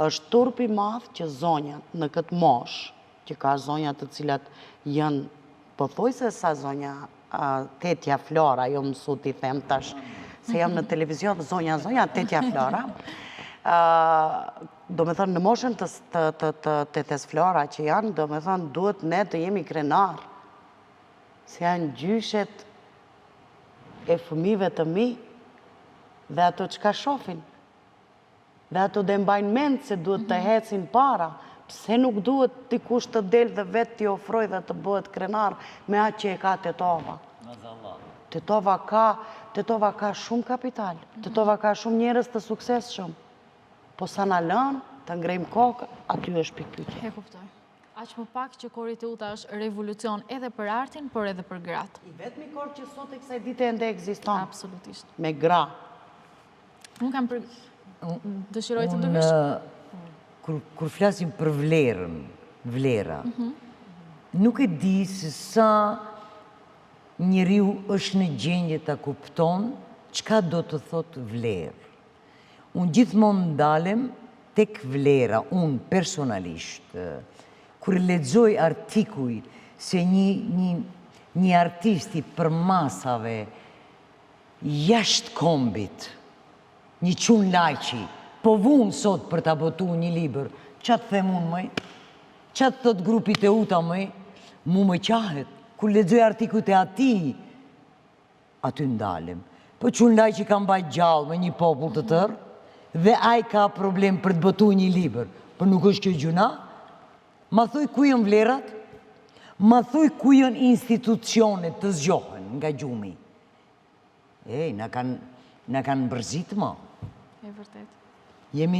Është turp i madh që zonjat në këtë moshë, që ka zonja të cilat janë pothuajse sa zonja tetja Flora, jo mësu t'i them tash, se jam në televizion, zonja, zonja, tetja Flora, domethënë, në moshën të, të, të, të tetes Flora që janë, domethënë, duhet ne të jemi krenar, se janë gjyshet e fëmijëve të mi dhe ato çka shofin. Dhe ato do e mbajnë mend se duhet të ecin para. Pse nuk duhet dikush të del dhe vetë t'i ofrojë dhe të bëhet krenar me atë që e ka Tetova? Tetova ka, Tetova ka shumë kapital. Tetova ka shumë njerëz të suksesshëm. Po sa na lënë të ngrejmë kokë, aty është pikëpyetja. E kuptoj. Aq më pak që kori Teuta është revolucion edhe për artin, por edhe për gratë. I vetmi kor që sot e kësaj dite ende ekziston. Absolutisht. Me gra. Unë kam për... Dëshiroj të ndërhysh? Kur, kur flasim për vlerën, vlera, mhm. nuk e di se sa njeriu është në gjendje ta kupton çka do të thotë vlerë. Unë gjithmonë ndalem tek vlera, unë personalisht, kur lexoj artikuj se një, një, një artist i përmasave Jashtë kombit, një çun lajçi, po vun sot për ta botu një libër, ça të them unë moj? Ça të thotë grupi Teuta moj? Mu më qahet, kur lexoj artikujt e atij, aty ndalem. Po çun lajçi ka mbajt gjallë me një popull të tërë, dhe ai ka problem për të botu një libër, po nuk është kjo gjynah? Ma thuj ku janë vlerat? Ma thuj ku janë institucionet të zgjohen nga gjumi? Ej, na kanë na kanë mërzit mo. E vërtetë. Jemi.